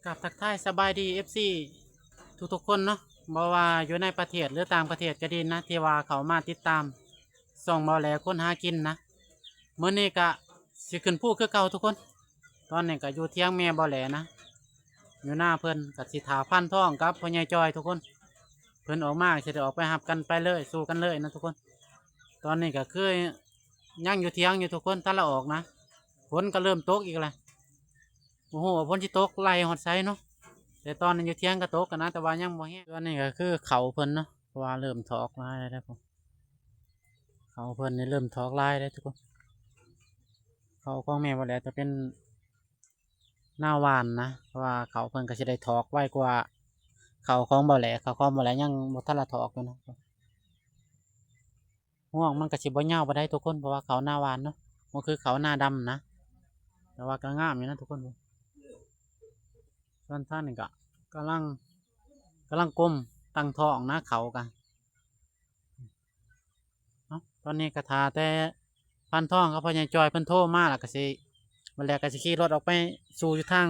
ກາບທັກທາຍສະບາຍດີ ເອັຟຊີ ທຸກໆຄົນເນາະ, ບໍ່ວ່າຢູ່ໃນປະເທດ ຫຼື ຕ່າງປະເທດກໍດີນະ ທີ່ວ່າເຂົ້າມາຕິດຕາມຊ່ອງເບົາແຫຼຄົນຫາກິນນະ. ມື້ນີ້ກະຊິຂຶ້ນພູຄືເກົ່າທຸກຄົນ. ຕອນນີ້ກະຢູ່ຖຽງແມ່ເບົາແຫຼນະ, ຢູ່ນາເພິ່ນ ກະຊິຖ້າພານທອງກັບພໍ່ໃຫຍ່ຈ່ອຍທຸກຄົນ. ເພິ່ນອອກມາ ຊິໄດ້ອອກໄປຮັບກັນໄປເລີຍ ສູ່ກັນເລີຍນະທຸກຄົນ. ຕອນນີ້ກະຄືຍັງຢູ່ຖຽງຢູ່ທຸກຄົນ ທັນລະອອກນະ. ຝົນກໍເລີ່ມຕົກອີກແລ້ວ. ບໍ່ຮູ້ວ່າຝົນຊິຕົກໄລ່ຮອດໃສເນາະ, ແຕ່ຕອນນີ້ຢູ່ຖຽງກໍຕົກຫັ້ນນະ ແຕ່ວ່າຍັງບໍ່ແຮງ. ສ່ວນນີ້ກໍຄືເຂົ້າເພິ່ນເນາະ, ເພາະວ່າເລີ່ມຖອກຫຼາຍແລ້ວເດ້. ເຂົ້າເພິ່ນນີ້ເລີ່ມຖອກຫຼາຍແລ້ວທຸກຄົນ, ເຂົ້າຂອງແມ່ບໍ່ແຫຼຈະເປັນນາຫວ່ານນະ, ເພາະວ່າເຂົ້າເພິ່ນກໍຊິໄດ້ຖອກໄວກວ່າເຂົ້າຂອງບໍ່ແຫຼ. ເຂົ້າຂອງບໍ່ແຫຼຍັງບໍ່ທັນລະຖອກຢູ່ນະ. ຮວງມັນກໍຊິບໍ່ຍາວປານໃດທຸກຄົນ, ເພາະວ່າເຂົ້ານາຫວ່ານເນາະ, ບໍ່ຄືເຂົ້ານາດຳນະ, ແຕ່ວ່າກໍງາມຢູ່ນະທຸກຄົນ. ສ່ວນທາງນີ້ກໍກຳລັງ ກຳລັງກົ້ມຕັ້ງທ້ອງນະ, ເຂົ້າກໍ ເອົາ ຕອນນີ້ກໍຖ້າແຕ່ພານທອງກັບພໍ່ໃຫຍ່ຈ່ອຍເພິ່ນໂທມາ ແລ້ວກໍຊິ ບັດແລ້ວກໍຊິຂີ່ລົດອອກໄປສູ່ຢູ່ທາງ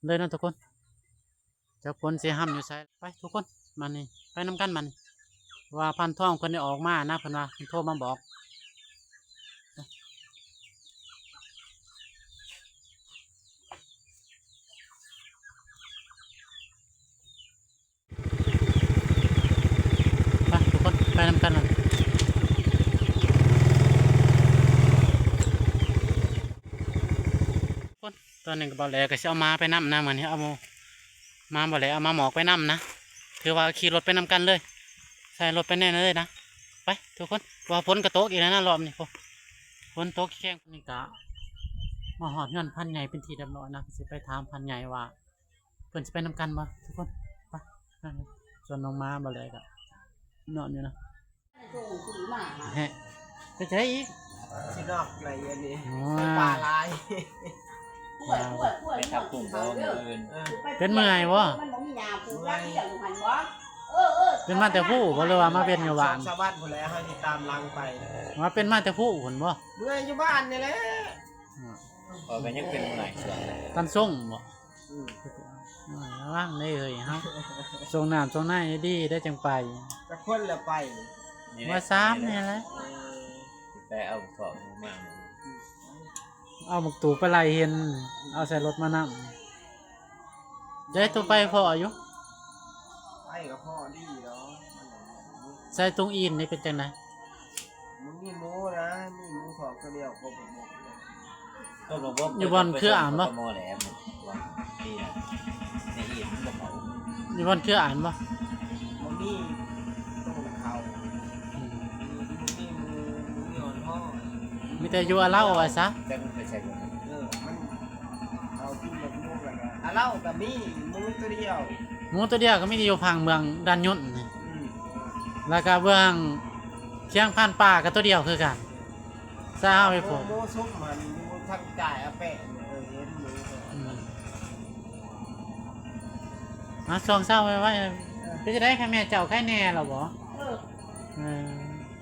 ເລີຍນະທຸກຄົນ. ຈັກຄົນຊິຫ້ຳຢູ່ໃສ. ໄປທຸກຄົນ ມານີ້ ໄປນຳກັນມານີ້, ວ່າພານທອງເພິ່ນໄດ້ອອກມານະ, ເພິ່ນວ່າເພິ່ນໂທມາບອກ. ໄປທຸກຄົນ ໄປນຳກັນມານີ້. ຄົນ ຕອນນີ້ກໍບໍ່ແຫຼກໍຊິເອົາໝາໄປນຳນະ, ມື້ນີ້ເອົາໝາບໍ່ແຫຼ ເອົາໝາໝອກໄປນຳນະ, ຖືວ່າຂີ່ລົດໄປນຳກັນເລີຍ, ໃສ່ລົດໄປແນ່ນະເລີຍນະ. ໄປທຸກຄົນ, ວ່າຝົນກໍຕົກອີກແລ້ວນະລອບນີ້, ໂອ້ ຝົນຕົກແຮງ. ນີ້ກະມາຮອດເຮືອນພານໃຫຍ່ເປັນທີ່ຮຽບຮ້ອຍນະ, ຊິໄປຖາມພານໃຫຍ່ວ່າເພິ່ນຊິໄປນຳກັນບໍ່ທຸກຄົນ. ໄປ ສ່ວນນ້ອງໝາບໍ່ແຫຼກໍນອນຢູ່ນະ. ແຮະ ໄປໃສອີກ? ຊິນອກໄລອັນນີ້ ໂອ້ຍ ປາຫຼາຍ. ໄປທັບກຸ້ງບໍ່ມື້ອື່ນ? ເອີ ເປັນເມື່ອຍບໍ່? ມັນບໍ່ມີຫຍ້າປູກ ເມື່ອຍ ຫຼັກດຽວຢູ່ຫັ້ນບໍ່? ເອີ ເອີ ເປັນມາແຕ່ພູ້ບໍ່ ຫຼືວ່າມາເປັນຢູ່ບ້ານ? ສອງສາມວັນພຸ້ນແຫຼະ ເຮົາຊິຕາມຫຼັງໄປ. ວ່າເປັນມາແຕ່ພູ້ພຸ້ນບໍ່? ເມື່ອຍຢູ່ບ້ານນີ້ແຫຼະ. ເອີ ຂ້ອຍກໍຍັງເປັນເມື່ອຍຊ່ວງນັ້ນ. ຕອນຊົງບໍ່? ອືມ ລະວັງເດ້ເຮີ້ຍ ເຮົາ ສົ່ງນ້ຳສົ່ງໃນດີໆ ໄດ້ຈັ່ງໄປ. ຈັກຄົນລະໄປ? ວ່າສາມນີ້ແຫຼະ. ເອີ ໄປເອົາຂອງມາ ເອົາບັກຕູບໄປໄລ່ເຫັນ ເອົາໃສ່ລົດມານຳ. ເດ້ ໂຕໄປພໍຢູ່ ໄປກໍພໍດີດອກ. ໃສ່ຕຸງອີນນີ້ເປັນຈັ່ງໃດ? ມັນມີໝູນະ ມີໝູຖອກຕົວດຽວ ຄົບໝົດ. ຢູ່ບ່ອນເຄືອອານບໍ່? ຢູ່ບ່ອນເຄືອອານບໍ່? ບໍ່ມີໂຕເຂົ້າ. ອືມ ມີໝູ ມີອອນຮອ ມີແຕ່ຢູ່ອາເລົາວ່າຊະ. ເອີ ມັນເອົາກິນໝົດໝູແລ້ວກະ ອາເລົາກະມີໝູຕົວດຽວ. ໝູຕົວດຽວກໍມີແຕ່ຢູ່ພັງເມືອງດ່ານຍົນນີ້. ອືມ ແລ້ວກະເບື້ອງຄຽງຜ່ານປ່າກໍຕົວດຽວຄືກັນ. ຊາວໄປໂພດ ໝູຊຸມຫັ້ນຢູ່ທາງຈ່າຍອາແປະ. ເອີ ເຫັນໝູ. ອືມ ມາຊ່ວງເຊົ້າໄວ້ໆ. ເອີ ເປັນຈັ່ງໃດ ໄຂ້ແມ່ເຈົ້າ ໄຂ້ແນ່ແລ້ວບໍ່? ເອີ ເອີ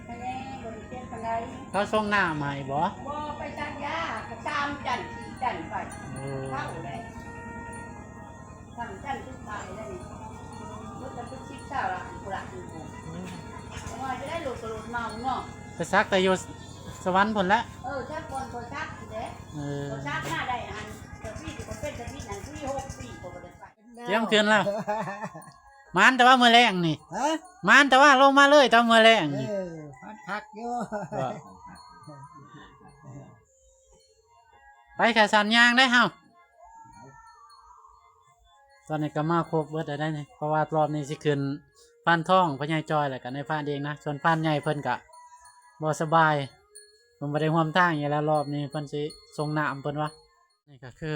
ໄຂ້ແນ່ ບໍ່ໄດ້ເຈັບປານໃດ. ເຂົາສົ່ງນ້ຳໃຫ້ບໍ່? ບໍ່ ໄປສັກຢາ ກໍສາມຈັນ ສີ່ຈັນໄປ. ເອີ ເຊົາແລ້ວ. ສາມຈັນສຸດທ້າຍແລ້ວນີ້ ລົດລະເປັນສິບຊາວລະ ຜູ້ລະ ອືມ ວ່າຈະໄດ້ລົດກໍລົດເມົາເນາະ. ໄປສັກແຕ່ຢູ່ສະຫວັນພຸ້ນແຫຼະ. ເອີ ສັກບ່ອນກໍສັກແຫຼະ. ເອີ ກໍສັກມາໄດ້ຫັ້ນ ກໍປີກໍເປັນສະວິດຫັ້ນ ສີ່ຫົກປີກໍບໍ່ໄດ້ໄປ. ຕຽມຂຶ້ນແລ້ວ ໝານແຕ່ວ່າມື້ແລງນີ້. ຮະ? ໝານແຕ່ວ່າລົງມາເລີຍຕອນມື້ແລງນີ້. ເອີ ພັກຢູ່ ໄປຂາສັ້ນຍ່າງໄດ້ເຮົາ. ຕອນນີ້ກໍມາຄົບເບິດແລ້ວເດ້ນີ້ ເພາະວ່າລອບນີ້ຊິຂຶ້ນພານທອງ ພໍ່ໃຫຍ່ຈ່ອຍ ແລ້ວກໍນາຍພານເອງນະ. ສ່ວນພານໃຫຍ່ເພິ່ນກໍບໍ່ສະບາຍ ເພິ່ນບໍ່ໄດ້ຮ່ວມທາງອີກແລ້ວ ລອບນີ້ເພິ່ນຊິສົ່ງນ້ຳເພິ່ນວ່າ. ນີ້ກໍຄື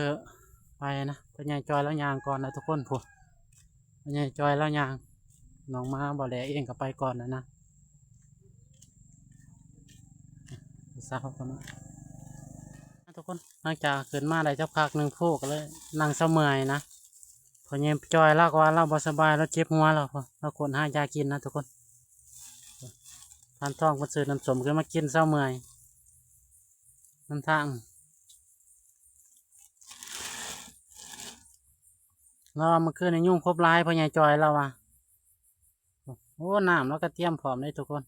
ໄປນະ ພໍ່ໃຫຍ່ຈ່ອຍລາວຍ່າງກ່ອນນະທຸກຄົນ. ຜູ້ ພໍ່ໃຫຍ່ຈ່ອຍລາວຍ່າງ ນ້ອງໝາບໍ່ແຫຼເອງກໍໄປກ່ອນແລ້ວນະ. ຜູ້ສາວກໍມາ ທຸກຄົນ. ຫຼັງຈາກຂຶ້ນມາໄດ້ຈັກພັກໜຶ່ງ ໂພກໍເລີຍນັ່ງເຊົາເມື່ອຍນະ. ພໍ່ໃຫຍ່ຈ່ອຍລາວກໍວ່າລາວບໍ່ສະບາຍ ລາວເຈັບຫົວ ລາວ ລາວຄົ້ນຫາຢາກິນນະທຸກຄົນ. ພານທອງເພິ່ນຊື້ນ້ຳສົ້ມຂຶ້ນມາກິນ ເຊົາເມື່ອຍນຳທາງ. ລາວວ່າເມື່ອຄືນນີ້ຍຸງຄົບຫຼາຍ ພໍ່ໃຫຍ່ຈ່ອຍລາວວ່າ. ໂອ້ ນ້ຳລາວກໍຕຽມພ້ອມເດ້ທຸກຄົນ.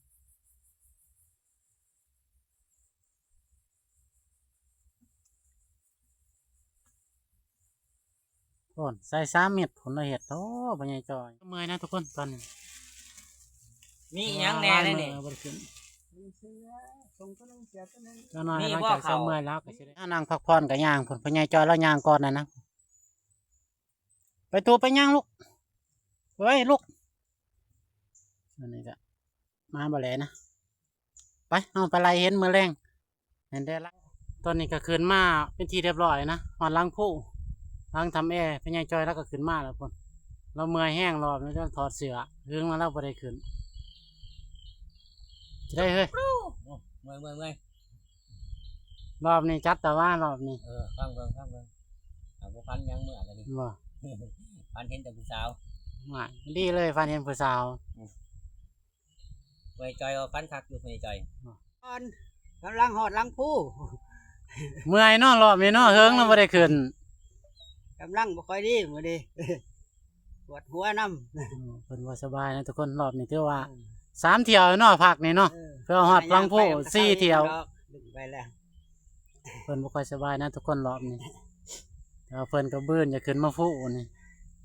ໂອ້ ໃສ່ສາມເມັດພຸ້ນລະເຮັດ. ໂອ້ ພໍ່ໃຫຍ່ຈ່ອຍ ເມື່ອຍນະທຸກຄົນຕອນນີ້. ມີອີ່ຫຍັງແດ່ລະນີ້? ບໍ່ໄດ້ຂຶ້ນ. ຈັກໜ້ອຍຫຼັງຈາກເຊົາເມື່ອຍແລ້ວກໍຊິໄດ້ ອ່າ ນັ່ງພັກຜ່ອນກໍຍ່າງພຸ້ນ. ພໍ່ໃຫຍ່ຈ່ອຍລາວຍ່າງກ່ອນນະນະ. ໄປຕູໄປຍ່າງລູກ. ເອີຍລູກ. ອັນນີ້ກໍມາບໍ່ແລນະ. ໄປ ເຮົາໄປໄລ່ເຫັນມື້ແລງ. ເຫັນແດ່ລະ. ຕອນນີ້ກໍຂຶ້ນມາເປັນທີ່ຮຽບຮ້ອຍນະ ຮອດຫຼັງພູ ຫຼັງຖ້ຳແອ. ພໍ່ໃຫຍ່ຈ່ອຍລາວກໍຂຶ້ນມາແລ້ວພຸ້ນ. ລາວເມື່ອຍແຮງ ລອບນີ້ຈົນຖອດເສື້ອ ຫຶງມາລາວບໍ່ໄດ້ຂຶ້ນ. ຊິໄດ້ເຮີ້ຍ. ໂອ້ ເມື່ອຍ ເມື່ອຍ ເມື່ອຍ. ລອບນີ້ຈັດຕາວ່າ ລອບນີ້. ເອີ ຟັງເບິ່ງ ຟັງເບິ່ງ. ຫາບໍ່ຝັນຫຍັງເມື່ອນີ້. ບໍ່ ຝັນເຫັນແຕ່ຜູ້ສາວ. ຫວາຍ ດີເລີຍ ຝັນເຫັນຜູ້ສາວ. ອືມ. ເມື່ອຍຈ່ອຍ ເອົາ ຝັນຄັກຢູ່ເມື່ອຍຈ່ອຍ. ກ່ອນ ກຳລັງຮອດຫຼັງພູ. ເມື່ອຍເນາະ ລອບນີ້ເນາະ ເຫິງເນາະ ບໍ່ໄດ້ຂຶ້ນ. ກຳລັງບໍ່ຄ່ອຍດີມື້ນີ້ ປວດຫົວນຳ. ເອີ ເພິ່ນບໍ່ສະບາຍນະທຸກຄົນ. ລອບນີ້ຖືວ່າ ເອີ ສາມຖ້ຽວເນາະ ພັກນີ້ເນາະ. ເອີ ເພື່ອຮອດຫຼັງພູ ສີ່ຖ້ຽວ. ໄປແລ້ວ ເພິ່ນບໍ່ຄ່ອຍສະບາຍນະທຸກຄົນ ລອບນີ້. ແຕ່ວ່າເພິ່ນກໍບືນຢາກຂຶ້ນມາພູນີ້.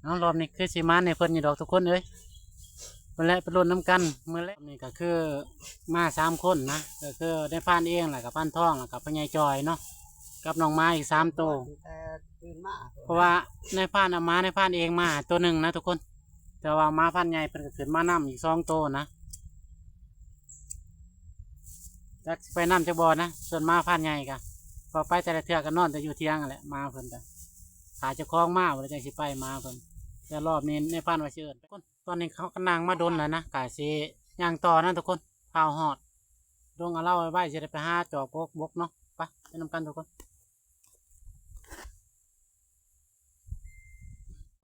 ເອົາ ລອບນີ້ຄືຊິໝານໃຫ້ເພິ່ນຢູ່ດອກທຸກຄົນເອີຍ. ເພິ່ນແຫຼະໄປລຸ້ນນຳກັນ. ມື້ແລກນີ້ກໍຄືມາສາມຄົນນະ ກໍຄືນາຍພານເອງ ແລ້ວກໍພານທອງ ແລ້ວກໍພໍ່ໃຫຍ່ຈ່ອຍເນາະ ກັບນ້ອງໝາອີກສາມໂຕ. ເພາະວ່ານາຍພານເອົາໝານາຍພານເອງມາໂຕໜຶ່ງນະທຸກຄົນ. ແຕ່ວ່າໝາພັນໃຫຍ່ເພິ່ນກໍຂຶ້ນມານຳອີກສອງໂຕນະ. ຈັກຊິໄປນຳຈັກບໍ່ນະ ສ່ວນໝາພັນໃຫຍ່ກະ ເພາະໄປແຕ່ລະເທື່ອກໍນອນແຕ່ຢູ່ຖຽງຫັ້ນແຫຼະ. ໝາເພິ່ນກະຖ້າເຈົ້າຂອງມາພຸ້ນລະຈັ່ງຊິໄປ ໝາເພິ່ນ. ແຕ່ລອບນີ້ນາຍພັນວ່າຊິເອີ້ນ. ຕອນນີ້ເຮົາກໍນັ່ງມາດົນແລ້ວນະ ກະຊິຍ່າງຕໍ່ນະທຸກຄົນ. ພາວຮອດດົງອາເລົາໄວໆ ຊິໄດ້ໄປຫາຈອບກົກບົກເນາະ. ໄປ ໄປນຳກັນທຸກຄົນ.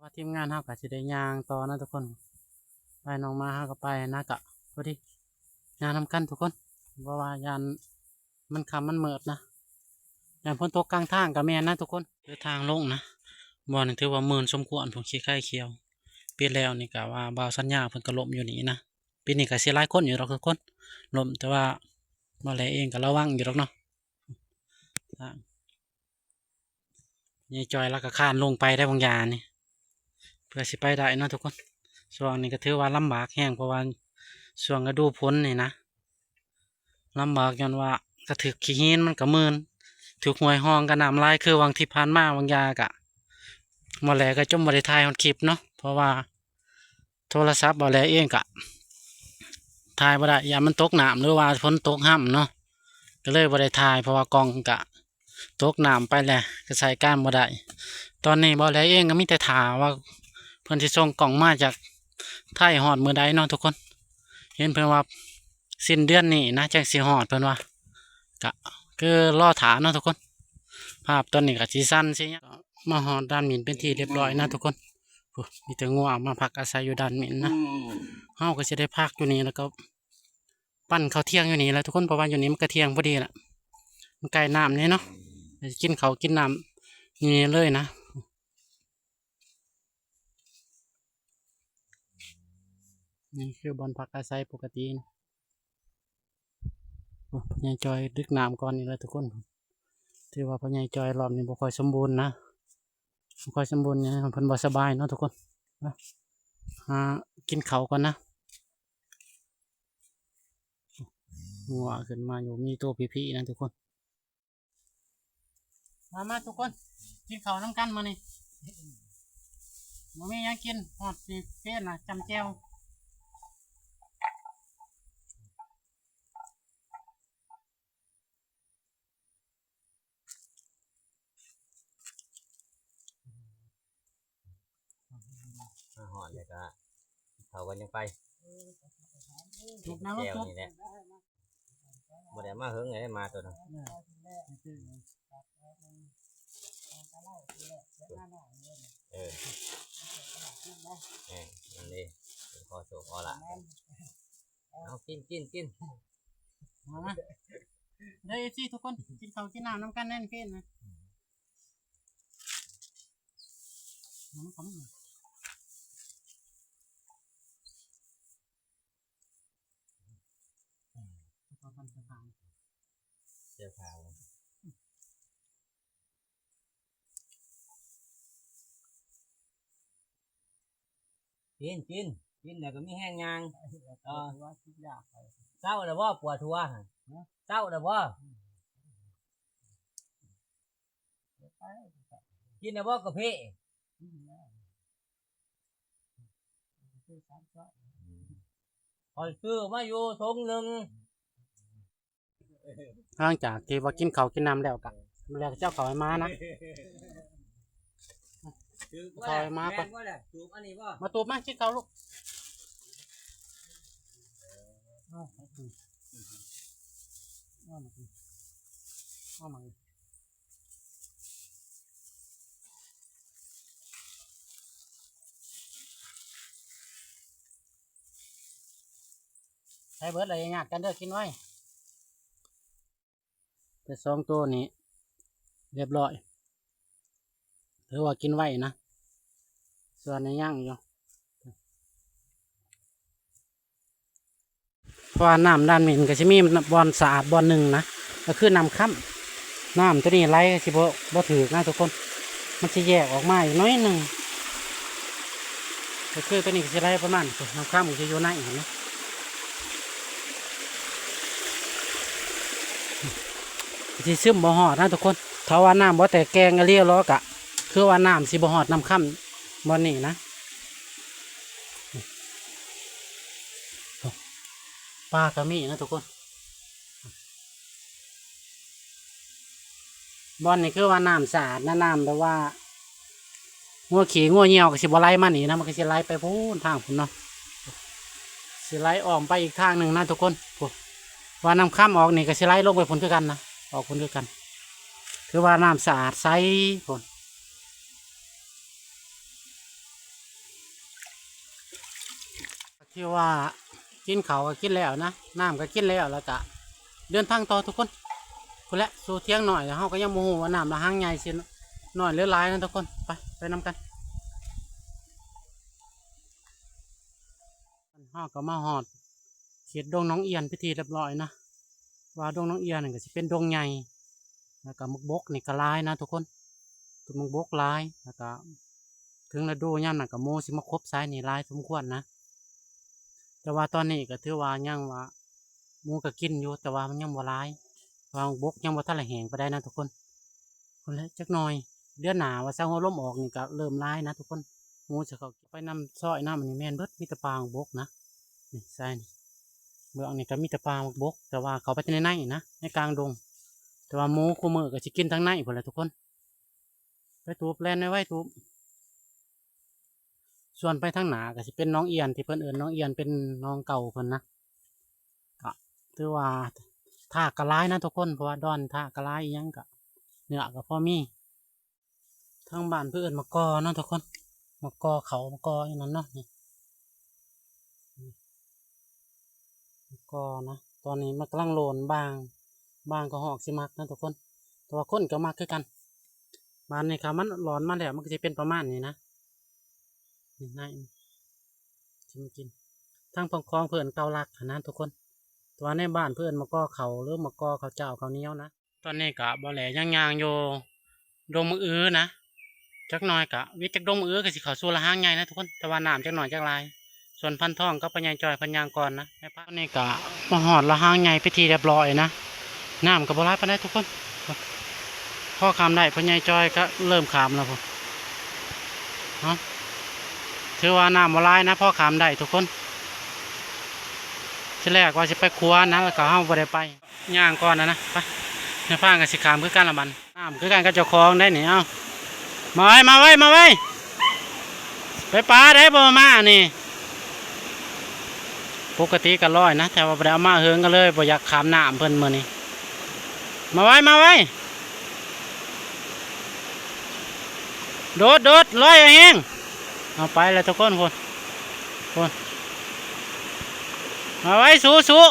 ວ່າທີມງານເຮົາກໍຊິໄດ້ຍ່າງຕໍ່ນະທຸກຄົນ. ໄປ ນ້ອງໝາເຮົາກໍໄປນະ ກະພໍດີຍ່າງນຳກັນທຸກຄົນ. ເພາະວ່າຢ້ານມັນຄ່ຳມັນມືດນະ ຢ້ານຝົນຕົກກາງທາງກໍແມ່ນນະທຸກຄົນ. ຄືທາງລົງນະ ບ່ອນນີ້ຖືວ່າມື່ນສົມຄວນ ພວກຂີ້ໄກ່ຂຽວ. ປີແລ້ວນີ້ກະວ່າບ່າວສັນຍາເພິ່ນກໍລົ້ມຢູ່ນີ້ນະ. ປີນີ້ກໍຊິຫຼາຍຄົນຢູ່ດອກທຸກຄົນ ລົ້ມ. ແຕ່ວ່າບ່າວແຫຼເອງກໍລະວັງຢູ່ດອກເນາະ. ຍາຍຈ່ອຍລາວກໍຄານລົງໄປໄດ້ບາງຢ່າງນີ້ ເພື່ອຊິໄປໄດ້ເນາະທຸກຄົນ. ຊ່ວງນີ້ກໍຖືວ່າລຳບາກແຮງ ເພາະວ່າຊ່ວງລະດູຝົນນີ້ນະ ລຳບາກ ຍ້ອນວ່າກະຖືກຂີ້ຫີນມັນກະມື່ນ ຖືກຫ້ວຍຮ່ອງກະນ້ຳຫຼາຍ. ຄືຫວ່າງທີ່ຜ່ານມາຫວ່າງຢ່າກະ ໝໍແຫຼກໍຈົນບໍ່ໄດ້ຖ່າຍຮອດຄລິບເນາະ ເພາະວ່າ ໂທລະສັບບ່າວແຫຼເອງກະຖ່າຍບໍ່ໄດ້ ຢ້ານມັນຕົກນ້ຳ ຫຼືວ່າຝົນຕົກຮຳເນາະ ກໍເລີຍບໍ່ໄດ້ຖ່າຍ ເພາະວ່າກ້ອງກະຕົກນ້ຳໄປແລ້ວ ກໍໃຊ້ການບໍ່ໄດ້. ຕອນນີ້ບ່າວແຫຼເອງກໍມີແຕ່ຖ້າວ່າເພິ່ນຊິສົ່ງກ້ອງມາຈາກໄທຮອດມື້ໃດເນາະທຸກຄົນ. ເຫັນເພິ່ນວ່າສິ້ນເດືອນນີ້ນະ ຈັ່ງຊິຮອດ ເພິ່ນວ່າ ກະຄືລໍຖ້າເນາະທຸກຄົນ. ພາບຕອນນີ້ກະຊິສັ່ນຊິຫຍັງ. ມາຮອດດ່ານໝິ່ນເປັນທີ່ຮຽບຮ້ອຍນະທຸກຄົນ. ໂອ້ ມີແຕ່ງົວມາພັກອາໄສຢູ່ດ່ານໝິ່ນນະ. ເຮົາກໍຊິໄດ້ພັກຢູ່ນີ້ ແລ້ວກໍປັ້ນເຂົ້າທ່ຽງຢູ່ນີ້ແຫຼະທຸກຄົນ ເພາະວ່າຢູ່ນີ້ມັນກໍທ່ຽງພໍດີລະ ມັນໃກ້ນ້ຳນີ້ເນາະ. ໄດ້ກິນເຂົ້າກິນນ້ຳຢູ່ນີ້ເລີຍນະ. ນີ້ຄືບ່ອນພັກອາໄສປົກກະຕິນະ. ໂອ້ ພໍ່ໃຫຍ່ຈ່ອຍດຶກນ້ຳກ່ອນອີກແລ້ວທຸກຄົນ. ຖືວ່າພໍ່ໃຫຍ່ຈ່ອຍລອບນີ້ບໍ່ຄ່ອຍສົມບູນນະ ບໍ່ຄ່ອຍສົມບູນຫຍັງ ເພິ່ນບໍ່ສະບາຍເນາະທຸກຄົນ. ຫາກິນເຂົ້າກ່ອນນະ. ງົວຂຶ້ນມາຢູ່ ມີໂຕພີ້ໆນະທຸກຄົນ. ມາ ມາທຸກຄົນ ກິນເຂົ້ານຳກັນມື້ນີ້. ບໍ່ມີຫຍັງກິນ ຮອດຊິເປັນນະ ຈ້ຳແຈ່ວ. ມາຮອດແລ້ວກະເຂົ້າກັນຍັງໄປ. ທຸກນະ ແຈ່ວນີ້ແຫຼະ ບໍ່ໄດ້ມາເຫິງເລີຍ ມາໂຕນັ້ນ. ເອີ ເອີ ນັ້ນເດ້ ຂໍໂຊກຂໍລາບ. ເອົາ ກິນ ກິນ ກິນ ມາ ມາເດີ ເອັຟຊີ ທຸກຄົນ ກິນເຂົ້າກິນນ້ຳນຳກັນແນ່ນເພນນະ. ມາ ມາ ເຂົ້າມາ. ເຈົ້າຂາວ ກິນ ກິນ ກິນແລ້ວກໍມີແຮງຍ່າງ. ເອີ ເຊົາແລ້ວບໍ່ ປວດຫົວຫັ້ນ? ເຊົາແລ້ວບໍ່? ກິນແລ້ວບໍ່ກາເຟ? ຂ້ອຍຊື້ມາຢູ່ຖົງໜຶ່ງ. ຫຼັງຈາກທີ່ວ່າກິນເຂົ້າກິນນ້ຳແລ້ວກະ ແລ້ວກະເຈົ້າເຂົ້າໃຫ້ໝານະ. ຖືກບໍ່ ເຂົ້າໃຫ້ໝາກ່ອນ ແມ່ນບໍ່ແຫຼະ? ຖືກອັນນີ້ບໍ່? ມາຕູບມາ ກິນເຂົ້າລູກ. ເອົາ ເອົາ ເອົາມາ ເອົາມາ. ໃສ່ເບິດແລ້ວຢ່າຍາດກັນເດີ ກິນໄວ. ແຕ່ສອງໂຕນີ້ຮຽບຮ້ອຍ ຖືວ່າກິນໄວນະ ສ່ວນນີ້ຍັງຢູ່. ເພາະວ່ານ້ຳດ້ານນີ້ມັນກໍຊິມີບ່ອນສະອາດບ່ອນໜຶ່ງນະ ກໍຄືນ້ຳຄ້ຳ. ນ້ຳໂຕນີ້ໄຫຼກໍຊິບໍ່ ບໍ່ຖືກນະທຸກຄົນ ມັນຊິແຍກອອກມາອີກໜ້ອຍໜຶ່ງ. ກໍຄືໂຕນີ້ກໍຊິໄຫຼປະມານ ນ້ຳຄ້ຳກໍຊິຢູ່ໃນຫັ້ນນະ ກໍຊິຊຶມບໍ່ຮອດນະທຸກຄົນ. ຖ້າວ່ານ້ຳບໍ່ແຕກແກ່ງອີ່ຫຼີເລີຍກໍ ຄືວ່ານ້ຳຊິບໍ່ຮອດນ້ຳຄ້ຳບ່ອນນີ້ນະ. ປາກໍມີນະທຸກຄົນ. ບ່ອນນີ້ຄືວ່ານ້ຳສະອາດນະ ນ້ຳແບບວ່າງົວຂີ້ງົວຍ່ຽວກໍຊິບໍ່ໄຫຼມານີ້ນະ ມັນກໍຊິໄຫຼໄປພຸ້ນທາງພຸ້ນເນາະ ຊິໄຫຼອ້ອມໄປອີກທາງໜຶ່ງນະທຸກຄົນ. ພຸ້ນ ວ່ານ້ຳຄ້ຳອອກນີ້ກໍຊິໄຫຼລົງໄປພຸ້ນຄືກັນນະ ອອກພຸ້ນຄືກັນ ຄືວ່ານ້ຳສະອາດໃສພຸ້ນ. ທີ່ວ່າກິນເຂົ້າກໍກິນແລ້ວນະ ນ້ຳກໍກິນແລ້ວ ແລ້ວກະເດີນທາງຕໍ່ທຸກຄົນ. ພຸ້ນແຫຼະ ສູ່ຖຽງນ້ອຍ ແລ້ວເຮົາກໍຍັງບໍ່ຮູ້ວ່ານ້ຳລະຫາງໃຫຍ່ຊິນ້ອຍຫຼືຫຼາຍນະທຸກຄົນ. ໄປ ໄປນຳກັນ. ເຮົາກໍມາຮອດເຂດດົງໜອງອຽນເປັນທີ່ຮຽບຮ້ອຍນະ ວ່າດົງໜອງອຽນນັ້ນກໍຊິເປັນດົງໃຫຍ່ ແລ້ວກໍໝາກບົກນີ້ກໍຫຼາຍນະທຸກຄົນ ຕົ້ນໝາກບົກຫຼາຍ ແລ້ວກໍເຖິງລະດູຍາມນັ້ນກໍໝູຊິມາຄົບໃສ່ນີ້ຫຼາຍສົມຄວນນະ. ແຕ່ວ່າຕອນນີ້ກໍຖືວ່າຍັງວ່າ ໝູກໍກິນຢູ່ ແຕ່ວ່າມັນຍັງບໍ່ຫຼາຍ ເພາະວ່າໝາກບົກຍັງບໍ່ທັນໄດ້ແຫ້ງປານໃດນະທຸກຄົນ. ພຸ້ນແຫຼະ ຈັກໜ່ອຍ ເດືອນໜ້າວ່າຊະ ຫົວລົມອອກນີ້ກໍເລີ່ມຫຼາຍນະທຸກຄົນ. ໝູຊິເຂົ້າໄປນຳຊອຍນຳ ອັນນີ້ແມ່ນເບິດ ມີແຕ່ປ່າໝາກບົກນະ. ນີ້ໃສ່ນີ້ ເບື້ອງນີ້ກໍມີແຕ່ປ່າໝາກບົກ ແຕ່ວ່າເຂົ້າໄປແຕ່ໃນໃນນະ ໃນກາງດົງ ແຕ່ວ່າໝູຄູ່ມື້ກໍຊິກິນທາງໃນພຸ້ນແຫຼະທຸກຄົນ. ໄປຕູບ ແລ່ນໄວໆ ຕູບ. ສ່ວນໄປທາງໜ້າກໍຊິເປັນໜອງອຽນ ທີ່ເພິ່ນເອີ້ນໜອງອຽນ ເປັນໜອງເກົ່າເພິ່ນນະ. ກໍຖືວ່າທາກກໍຫຼາຍນະທຸກຄົນ ເພາະວ່າດອນທາກກໍຫຼາຍ ອີ່ຫຍັງກໍເນື້ອກໍພໍມີ. ທາງບ້ານເພິ່ນເອີ້ນໝາກກໍເນາະທຸກຄົນ ໝາກກໍເຂົ້າ ໝາກກໍອີ່ນັ້ນເນາະ ນີ້ ໝາກກໍນະ. ຕອນນີ້ມັນກຳລັງໂລນ ບາງ ບາງກະຮອກຊິໝັກນະທຸກຄົນ ແຕ່ວ່າຄົນກໍໝັກຄືກັນ. ບາດນີ້ຄັນມັນຫຼອນມາແລ້ວ ມັນກໍຊິເປັນປະມານນີ້ນະ ນີ້ໃນ ຊິມາກິນ ທາງຝັ່ງຂອງເພິ່ນເກົາລັກຫັ້ນນະທຸກຄົນ ແຕ່ວ່າໃນບ້ານເພິ່ນໝາກກໍເຂົ້າ ຫຼືໝາກກໍເຂົ້າເຈົ້າເຂົ້າໜຽວນະ. ຕອນນີ້ກະບໍ່ແຫຼຍັງຍ່າງຢູ່ ດົງໝາກອື້ນະ ຈັກໜ່ອຍກະວິດຈາກດົງໝາກອື້ ກະຊິເຂົ້າສູ່ລະຫາງໃຫຍ່ນະທຸກຄົນ ແຕ່ວ່ານ້ຳຈັກໜ່ອຍຈັກຫຼາຍ. ສ່ວນພັນທອງກັບພໍ່ໃຫຍ່ຈ້ອຍເພິ່ນຍ່າງກ່ອນນະ. ແມ່ພາ ຕອນນີ້ກະມາຮອດລະຫາງໃຫຍ່ເປັນທີ່ຮຽບຮ້ອຍນະ ນ້ຳກະບໍ່ຫຼາຍປານໃດທຸກຄົນ ພໍຂ້າມໄດ້. ພໍ່ໃຫຍ່ຈ້ອຍກະເລີ່ມຂ້າມແລ້ວພຸ້ນເນາະ ຖືວ່ານ້ຳບໍ່ຫຼາຍນະ ພໍຂ້າມໄດ້ທຸກຄົນ. ທີແລກວ່າຊິໄປຂົວນະ ແລ້ວກະເຮົາບໍ່ໄດ້ໄປ. ຍ່າງກ່ອນນະ ໄປ ແມ່ພາກໍຊິຂ້າມຄືກັນລະບັດ ນ້ຳຄືກັນກັບເຈົ້າຂອງໄດ໋ນີ້. ເອົາ ມາໄວ ມາໄວ ມາໄວ ໄປປາໄດ໋ ບໍ່ມານີ້. ປົກກະຕິກໍລອຍນະ ແຕ່ວ່າບໍ່ໄດ້ເອົາມາເຫິງ ກໍເລີຍບໍ່ຢາກຂ້າມນ້ຳເພິ່ນມື້ນີ້. ມາໄວ ມາໄວ ໂດດ ໂດດ ລອຍແຮງ. ເອົາໄປແລ້ວທຸກຄົນ ພຸ້ນ ພຸ້ນ ມາໄວ ສູ້ ສູ້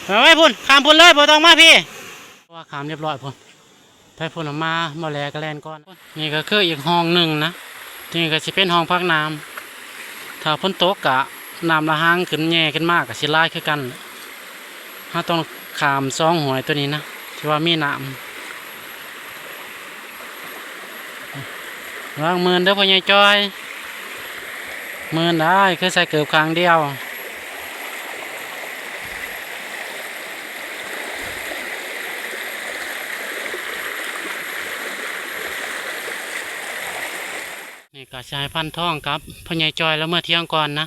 ມາໄວ ພຸ້ນ ຂ້າມພຸ້ນເລີຍ ບໍ່ຕ້ອງມາພີ້. ເພາະວ່າຂ້າມຮຽບຮ້ອຍພຸ້ນ ໄປພຸ້ນ ມາບໍ່ແລກໍແລ່ນກ່ອນ. ນີ້ກໍຄືອີກຫ້ອງໜຶ່ງນະ ນີ້ກໍຊິເປັນຫ້ອງພັກນ້ຳ ຖ້າຝົນຕົກກະ ນ້ຳລະຫັງຂຶ້ນແຍ່ຂຶ້ນມາກໍຊິຫຼາຍຄືກັນ. ເຮົາຕ້ອງຂ້າມສອງຫ້ວຍໂຕນີ້ນະ ທີ່ວ່າມີນ້ຳ. ລະວັງມື່ນເດີພໍ່ໃຫຍ່ຈອຍ ມື່ນໄດ້ ຄືໃສ່ເກີບຂ້າງດຽວ. ນີ້ກໍຊິໃຫ້ພັນທອງກັບພໍ່ໃຫຍ່ຈອຍລາວເມືອຖຽງກ່ອນນະ.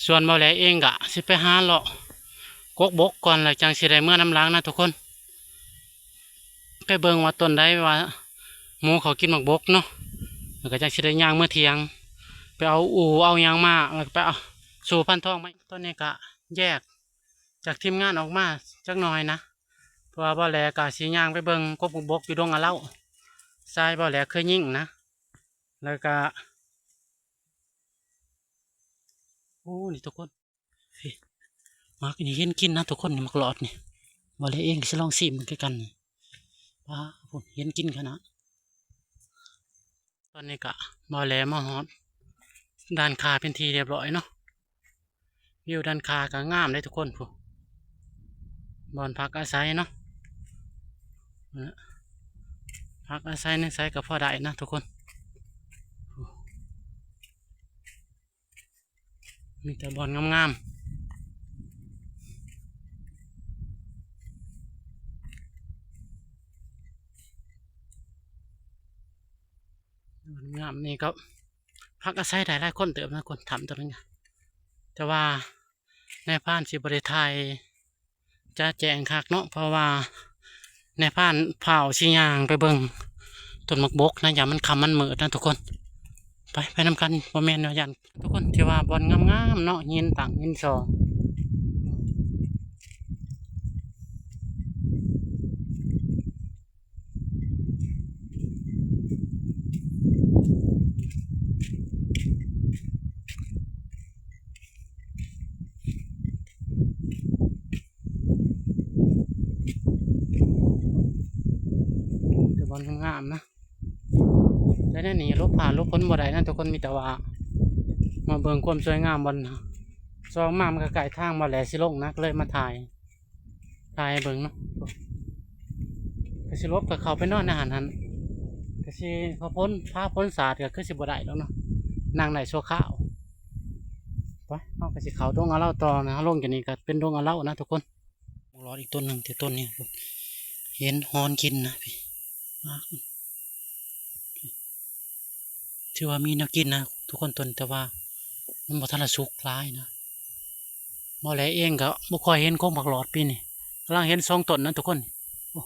ສ່ວນບ່າວແຫຼເອງກະຊິໄປຫາເລາະກົກບົກກ່ອນ ແລ້ວຈັ່ງຊິໄດ້ເມືອນຳຫຼັງນະທຸກຄົນ. ໄປເບິ່ງວ່າຕົ້ນໃດວ່າໝູເຂົາກິນໝາກບົກເນາະ ແລ້ວກໍຈັ່ງຊິໄດ້ຍ່າງເມືອຖຽງ ໄປເອົາອູ່ເອົາຫຍັງມາ ແລ້ວກໍໄປເອົາສູ່ພັນທອງມາ. ຕອນນີ້ກະແຍກຈາກທີມງານອອກມາຈັກໜ່ອຍນະ ເພາະວ່າບ່າວແຫຼກະຊິຍ່າງໄປເບິ່ງກົກໝາກບົກຢູ່ດົງອາເລົາ ຊາຍບ່າວແຫຼເຄີຍຍິງນະ. ແລ້ວກະ ໂອ້ ນີ້ທຸກຄົນ ນີ້ ໝາກນີ້ເຫັນກິນນະທຸກຄົນ ນີ້ໝາກຫຼອດນີ້. ບ່າວແຫຼເອງກໍຊິລອງຊີມເບິ່ງຄືກັນນີ້. ວ້າ ພຸ້ນ ເຫັນກິນຂະໜາດ. ຕອນນີ້ກະບ່າວແຫຼມາຮອດດ້ານຂ້າເປັນທີ່ຮຽບຮ້ອຍເນາະ. ວິວດ້ານຂ້າກໍງາມເດ້ທຸກຄົນ ພຸ້ນ ບ່ອນພັກອາໄສເນາະ. ພັກອາໄສໃນໃສກໍພໍໄດ້ນະທຸກຄົນ. ມີແຕ່ບ່ອນງາມໆ ບ່ອນງາມນີ້ກໍພັກອາໄສໄດ້ຫຼາຍຄົນເຕີບນະ ຄົນຖ້ຳຕົວນີ້ນະ. ແຕ່ວ່ານາຍພານຊິບໍ່ໄດ້ຖ່າຍ ຈະແຈ້ງຄັກເນາະ ເພາະວ່ານາຍພານພ້າວຊິຍ່າງໄປເບິ່ງຕົ້ນໝາກບົກນະ ຢ້ານມັນຄ່ຳມັນມືດນະທຸກຄົນ. ໄປ ໄປນຳກັນ ບໍ່ແມ່ນວ່າຢ້ານ ທຸກຄົນ ຖືວ່າບ່ອນງາມໆເນາະ ຫີນຕັ້ງຫີນຊໍ. ແຕ່ບ່ອນງາມໆນະ ແຕ່ໃນນີ້ຫຼົບຟ້າຫຼົບຝົນບໍ່ໄດ້ນະທຸກຄົນ. ມີແຕ່ວ່າມາເບິ່ງຄວາມສວຍງາມບ່ອນ ສອງມາມັນກໍໃກ້ທາງບ່ອນແຫຼຊິລົງນະ ກໍເລີຍມາຖ່າຍ ຖ່າຍໃຫ້ເບິ່ງເນາະ. ກໍຊິຫຼົບກໍເຂົ້າໄປນອນໃນຫັ້ນຫັ້ນ ກໍຊິ ພໍຝົນ ຟ້າຝົນສາດກໍຄືຊິບໍ່ໄດ້ດອກເນາະ ນັ່ງໄດ້ຊົ່ວຄາວ. ໄປ ເຮົາກໍຊິເຂົ້າດົງອາເລົາຕໍ່ນະ ເຮົາລົງຈາກນີ້ກໍເປັນດົງອາເລົານະທຸກຄົນ. ໝາກຫຼອດອີກຕົ້ນໜຶ່ງ ແຕ່ຕົ້ນນີ້ເຫັນຮອນກິນນະ ພີ່ ມາ ຖືວ່າມີແນວກິນນະທຸກຄົນ ຕົ້ນ ແຕ່ວ່າມັນບໍ່ທັນລະສຸກຫຼາຍນະ. ໝໍແຫຼເອງກໍບໍ່ຄ່ອຍເຫັນກົກໝາກຫຼອດປີນີ້ ກຳລັງເຫັນສອງຕົ້ນນະທຸກຄົນ. ໂອ້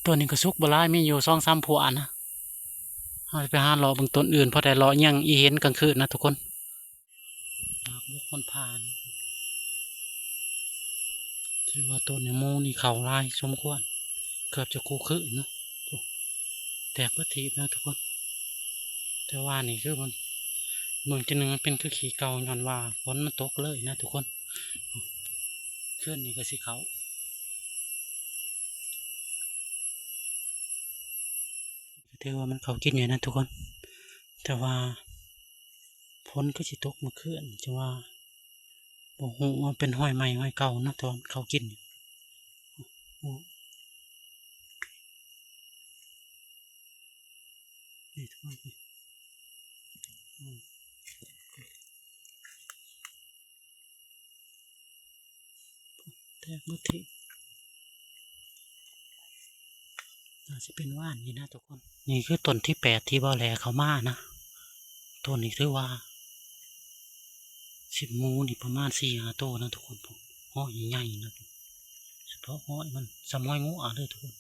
ຕົ້ນນີ້ກໍສຸກບໍ່ຫຼາຍ ມີຢູ່ສອງສາມພົວນະ. ເຮົາຊິໄປຫາເລາະເບິ່ງຕົ້ນອື່ນ ພໍໄດ້ເລາະຍ່າງອີເຫັນກາງຄືນນະທຸກຄົນ. ໝາກບົກມັນຜ່ານ ຖືວ່າຕົ້ນນີ້ໝູນີ້ເຂົ້າຫຼາຍສົມຄວນ ເກືອບຈະຄູ່ຄືນເນາະ. ໂອ້ ແຕກເບິດທີບນະທຸກຄົນ. ແຕ່ວ່ານີ້ຄືມັນ ເບິ່ງຈັ່ງໜຶ່ງມັນເປັນຄືຂີ້ເກົ່າ ຍ້ອນວ່າຝົນມັນຕົກເລີຍນະທຸກຄົນ. ຄືນນີ້ກໍຊິເຂົ້າ ຖືວ່າມັນເຂົ້າກິນຢູ່ນະທຸກຄົນ ແຕ່ວ່າ ຝົນຄືຊິຕົກມື້ຄືນ ຈັ່ງວ່າບໍ່ຮູ້ວ່າເປັນຮອຍໃໝ່ຮອຍເກົ່ານະ ແຕ່ວ່າມັນເຂົ້າກິນຢູ່. ໂອ້ ນີ້ທຸກຄົນ ແຕກໝົດທີ່ ໜ້າຊິເປັນຫວ່ານນີ້ນະທຸກຄົນ. ນີ້ຄືຕົ້ນທີແປດທີ່ບໍ່ແລເຂົ້າມານະ. ຕົ້ນນີ້ຖືວ່າຊິໝູນີ້ປະມານສີ່ຫ້າໂຕນະທຸກຄົນ ຮອຍໃຫຍ່ໆນະ. ສະເພາະຮອຍມັນສ່ຳຮອຍງົວເດີທຸກຄົນ.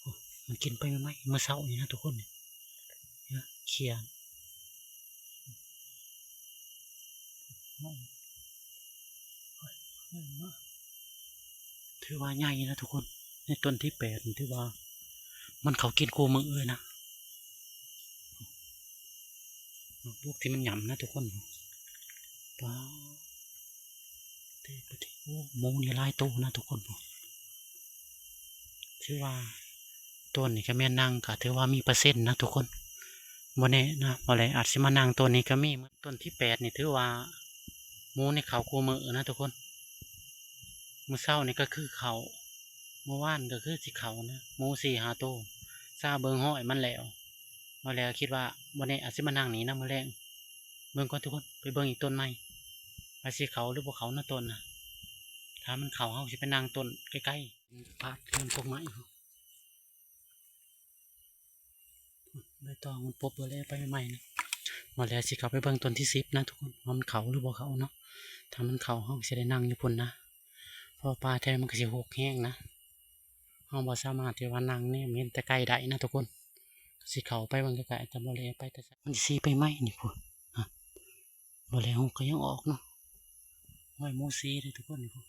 ໂອ້ ມັນກິນໄປໃໝ່ໆ ມື້ເຊົ້ານີ້ນະທຸກຄົນ ນີ້ນະ ເຂ່ຍ ຖືວ່າໃຫຍ່ນະທຸກຄົນ. ໃນຕົ້ນທີແປດນີ້ຖືວ່າມັນເຂົ້າກິນຄູ່ມື້ເລີຍນະ. ໝາກບຸກທີ່ມັນຫຍ້ຳນະທຸກຄົນ. ປາດ ໂອ້ ໝູນີ້ຫຼາຍໂຕນະທຸກຄົນ. ຖືວ່າໂຕນີ້ກໍແມ່ນນາງ ກໍຖືວ່າມີເປີເຊັນນະທຸກຄົນ. ບໍ່ແນ່ນະ ບໍ່ແຫຼອາດຊິມານັ່ງຕົ້ນນີ້ກໍມີ. ຕົ້ນທີແປດນີ້ຖືວ່າໝູນີ້ເຂົ້າຄູ່ມື້ນະທຸກຄົນ. ມື້ເຊົ້ານີ້ກໍຄືເຂົ້າ ມື້ວານກໍຄືຊິເຂົ້ານະ ໝູສີ່ຫ້າໂຕ. ຊາເບິ່ງຮອຍມັນແລ້ວ ບໍ່ແຫຼຄິດວ່າບໍ່ແນ່ອາດຊິມານັ່ງນີ້ນະມື້ແລງ. ເບິ່ງກ່ອນທຸກຄົນ ໄປເບິ່ງອີກຕົ້ນໃໝ່ ວ່າຊິເຂົ້າຫຼືບໍ່ເຂົ້ານະຕົ້ນນະ. ຖ້າມັນເຂົ້າ ເຮົາຊິໄປນັ່ງຕົ້ນໃກ້ໆ ພາດເຮືອນກົກໄມ້ ໃບຕອງມັນປົບ ບໍ່ແລໄປໃໝ່ນະ. ບໍ່ແລຊິເຂົ້າໄປເບິ່ງຕົ້ນທີສິບນະທຸກຄົນ ວ່າມັນເຂົ້າຫຼືບໍ່ເຂົ້າເນາະ. ຖ້າມັນເຂົ້າ ເຮົາກໍຊິໄດ້ນັ່ງຢູ່ພຸ້ນນະ ເພາະວ່າປ່າແຖວມັນກໍຊິຮົກແຮງນະ. ເຮົາບໍ່ສາມາດທີ່ວ່ານັ່ງແນມເຫັນແຕ່ໄກໄດ້ນະທຸກຄົນ. ກໍຊິເຂົ້າໄປເບິ່ງໃກ້ໆ ແຕ່ບໍ່ແລໄປແຕ່ ມັນຊິຊີ້ໄປໃໝ່ນີ້ພຸ້ນ. ບໍ່ແລຫົກກໍຍັງອອກເນາະ. ຮອຍໝູຊີ້ເດ້ທຸກຄົນນີ້ພຸ້ນ.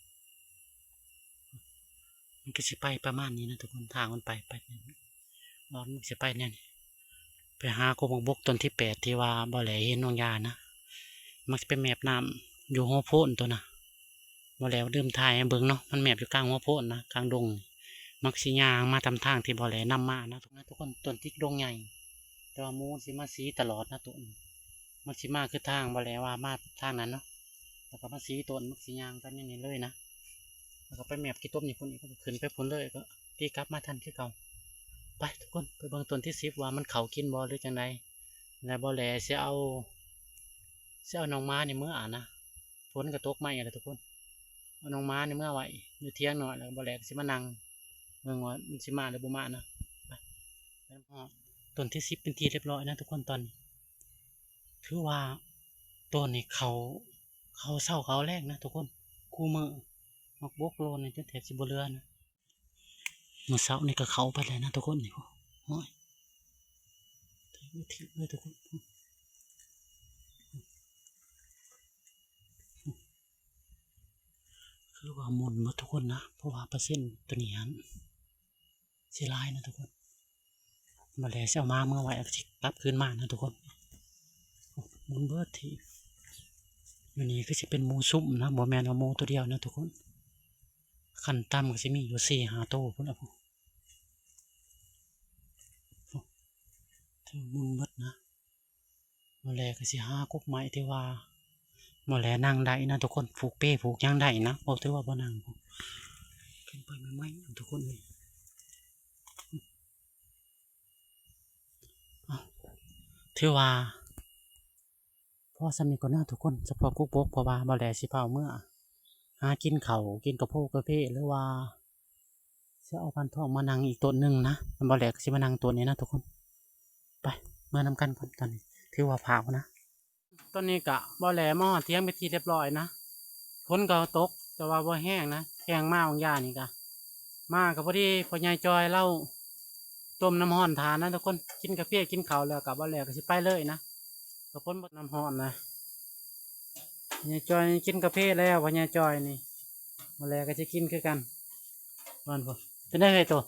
ມັນກໍຊິໄປປະມານນີ້ນະທຸກຄົນ ທາງມັນໄປ ໄປ ອອກ ມັນຊິໄປແນວນີ້ ໄປຫາກົກໝາກບົກຕົ້ນທີແປດ ທີ່ວ່າບໍ່ແລເຫັນນ້ອງຢານະ. ມັນຊິໄປແມບນ້ຳຢູ່ຫົວໂພນໂຕນະ. ບໍ່ແລລືມຖ່າຍໃຫ້ເບິ່ງເນາະ ມັນແມບຢູ່ກາງຫົວໂພນນະ ກາງດົງ. ມັກຊິຍ່າງມາຕາມທາງທີ່ບໍ່ແລນຳມານະທຸກຄົນ. ຕົ້ນຕິກດົງໃຫຍ່ ແຕ່ວ່າໝູຊິມາຊີ້ຕະຫຼອດນະໂຕນີ້. ມັນຊິມາຄືທາງບໍ່ແລວ່າມາທາງນັ້ນເນາະ ແລ້ວກໍມາຊີ້ຕົ້ນ ມັກຊິຍ່າງກັນຢູ່ນີ້ເລີຍນະ. ແລ້ວກໍໄປແມບຂີ້ຕົມຢູ່ພຸ້ນອີກ ກໍຂຶ້ນໄປພຸ້ນເລີຍ ກໍຕີກັບມາທັນຄືເກົ່າ. ໄປທຸກຄົນ ໄປເບິ່ງຕົ້ນທີສິບວ່າມັນເຂົ້າກິນບໍ່ ຫຼືຈັ່ງໃດ. ແລ້ວບໍ່ແລຊິເອົາ ຊິເອົານ້ອງໝານີ້ເມືອນະ. ຝົນກໍຕົກມາອີກແລ້ວທຸກຄົນ. ເອົານ້ອງໝານີ້ເມືອໄວ້ຢູ່ຖຽງໜ້ອຍ ແລ້ວບໍ່ແລກໍຊິມານັ່ງເບິ່ງວ່າມັນຊິມາຫຼືບໍ່ມານະ. ໄປ ໄປຮອດຕົ້ນທີສິບເປັນທີ່ຮຽບຮ້ອຍນະທຸກຄົນ. ຕອນນີ້ຖືວ່າຕົ້ນນີ້ເຂົ້າ ເຂົ້າເຊົ້າເຂົ້າແລງນະທຸກຄົນ. ຄູ່ມື້ໝາກບົກໂລນນີ້ຈົນແທບຊິບໍ່ເຫຼືອນະ. ມື້ເຊົ້ານີ້ກໍເຂົ້າໄປແລ້ວນະທຸກຄົນ ນີ້ ໂອ້ຍ ເລີຍທຸກຄົນ. ຄືວ່າໝຸ່ນໝົດທຸກຄົນນະ ເພາະວ່າເປີເຊັນໂຕນີ້ຫັ້ນຊິຫຼາຍນະທຸກຄົນ. ບໍ່ແລຊິເອົາມາເມືອໄວ້ ແລ້ວກໍຊິກັບຄືນມານະທຸກຄົນ. ໝຸ່ນເບິດທີ່ ຢູ່ນີ້ຄືຊິເປັນໝູຊຸ່ມນະ ບໍ່ແມ່ນວ່າໝູໂຕດຽວນະທຸກຄົນ. ຂັ້ນຕ່ຳກໍຊິມີຢູ່ສີ່ຫ້າໂຕພຸ້ນລະ ຜູ້ ໂອ້ ຖືໝຸ່ນເບິດນະ. ໝໍແຫຼກໍຊິຫາກົກໄມ້ທີ່ວ່າໝໍແຫຼນັ່ງໄດ້ນະທຸກຄົນ, ຜູກເປຜູກຫຍັງໄດ້ນະ, ບໍ່ຖືວ່າບໍ່ນັ່ງ. ຂຶ້ນໄປໃໝ່ໆ ທຸກຄົນເອີຍ. ເອົ້າ ຖືວ່າພໍສ່ຳນີ້ກ່ອນເນາະທຸກຄົນ, ສະເພາະກົກບົກ, ເພາະວ່າບໍ່ແຫຼຊິພາເມືອຫາກິນເຂົ້າ ກິນກາໂພກາເຟ ຫຼືວ່າຊິເອົາພັນທອງມານັ່ງອີກຕົ້ນໜຶ່ງນະ. ບໍ່ແຫຼກໍຊິມານັ່ງຕົ້ນນີ້ນະທຸກຄົນ. ໄປ ເມືອນຳກັນກ່ອນ, ຕອນນີ້ຖືວ່າພາວນະ. ຕອນນີ້ກະບໍ່ແຫຼມາຮອດຖຽງເປັນທີ່ຮຽບຮ້ອຍນະ. ຝົນກໍຕົກ ແຕ່ວ່າບໍ່ແຮງນະ, ແຮງມາບາງຢ່າງນີ້ກະ ມາກໍພໍດີ ພໍ່ໃຫຍ່ຈອຍລາວຕົ້ມນ້ຳຮ້ອນຖ້ານະທຸກຄົນ. ກິນກາເຟກິນເຂົ້າແລ້ວກະບໍ່ແຫຼກໍຊິໄປເລີຍນະ, ກໍຝົນບໍ່ ນ້ຳຮ້ອນນະ. ພໍ່ໃຫຍ່ຈອຍກິນກາເຟແລ້ວ, ພໍ່ໃຫຍ່ຈອຍນີ້ ບໍ່ແຫຼກໍຊິກິນຄືກັນ. ບ້ານພຸ້ນ ເປັນໄດເອີຍໂຕ? ອື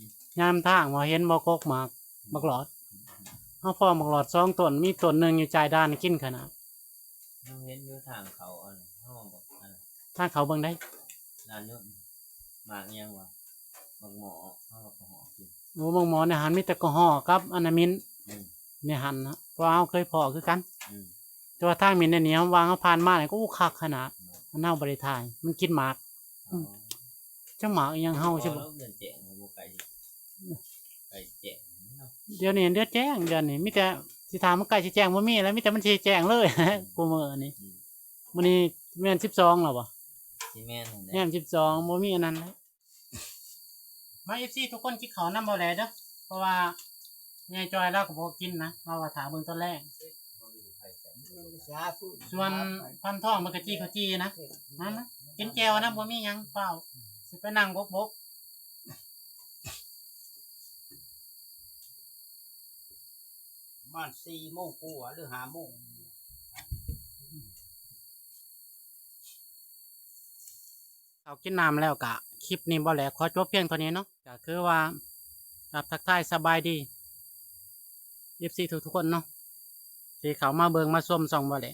ມ ຍາມທາງບໍ່ເຫັນບໍ່ ກົກໝາກ ໝາກຫຼອດ? ເຮົາພໍ້ໝາກຫຼອດສອງຕົ້ນ, ມີຕົ້ນໜຶ່ງຢູ່ຈາຍດ່ານ ກິນຂະໜາດ. ເຮົາເຫັນຢູ່ທາງເຂົ້າອັນ ເຮົາບັກອັນ ທາງເຂົ້າເບິ່ງໄດ໋. ດ່ານຢູ່ ໝາກຫຍັງວະ? ໝາກໝໍ້ ເຮົາກໍຫໍ້ກິນ. ໂອ້ ໝາກໝໍ້ໃນຫັ້ນມີແຕ່ກະຫໍ້ກັບອັນນາມິນ. ອືມ ໃນຫັ້ນນະ ເພາະວ່າເຮົາເຄີຍພໍ້ຄືກັນ. ອືມ ແຕ່ວ່າທາງມິນໃນນີ້ ເຮົາວ່າເຮົາຜ່ານມານີ້ກໍ ໂອ້ ຄັກຂະໜາດ. ອືມ ອັນເຮົາບໍ່ໄດ້ຖ່າຍ ມັນກິນໝາກ. ອໍ ອືມ ຈັກໝາກອີ່ຫຍັງເຮົາຊິບໍ່ ເດືອນແຈ້ງ ບໍ່ໄກ ໄກແຈ້ງເນາະ. ດຽວນີ້ເດືອນແຈ້ງ ດຽວນີ້ມີແຕ່ ຊິຖາມວ່າໃກ້ຊິແຈ້ງ ບໍ່ມີແລ້ວ, ມີແຕ່ມັນຊິແຈ້ງເລີຍ. ອືມ ຄູ່ມື້ນີ້. ອືມ ມື້ນີ້ແມ່ນສິບສອງແລ້ວບໍ່? ຊິແມ່ນຫັ້ນແຫຼະ ແມ່ນສິບສອງ ບໍ່ມີອັນນັ້ນແລ້ວ. ມາ ເອັຟຊີ ທຸກຄົນ ກິນເຂົ້ານຳບໍ່ແຫຼເດີ, ເພາະວ່າຍາຍຈອຍລາວກໍບໍ່ກິນນະ, ລາວວ່າຖ້າເບິ່ງຕອນແລງ. ສ່ວນພັນທອງເພິ່ນກໍຈີ່ເຂົ້າຈີ່ນະ. ມາ ມາ ກິນແຈ່ວນຳ ບໍ່ມີຫຍັງ ຟ້າວ ຊິໄປນັ່ງບົກໆ. ປະມານສີ່ໂມງກວ່າ ຫຼື ຫ້າໂມງ. ເຂົ້າກິນນ້ຳແລ້ວກະ ຄລິບນີ້ບໍ່ແຫຼຂໍຈົບພຽງເທົ່ານີ້ເນາະ. ກະຄືວ່າ ກາບທັກທາຍສະບາຍດີ ເອັຟຊີ ທຸກໆຄົນເນາະ ທີ່ເຂົ້າມາເບິ່ງມາຊົມຊ່ອງບໍ່ແຫຼ.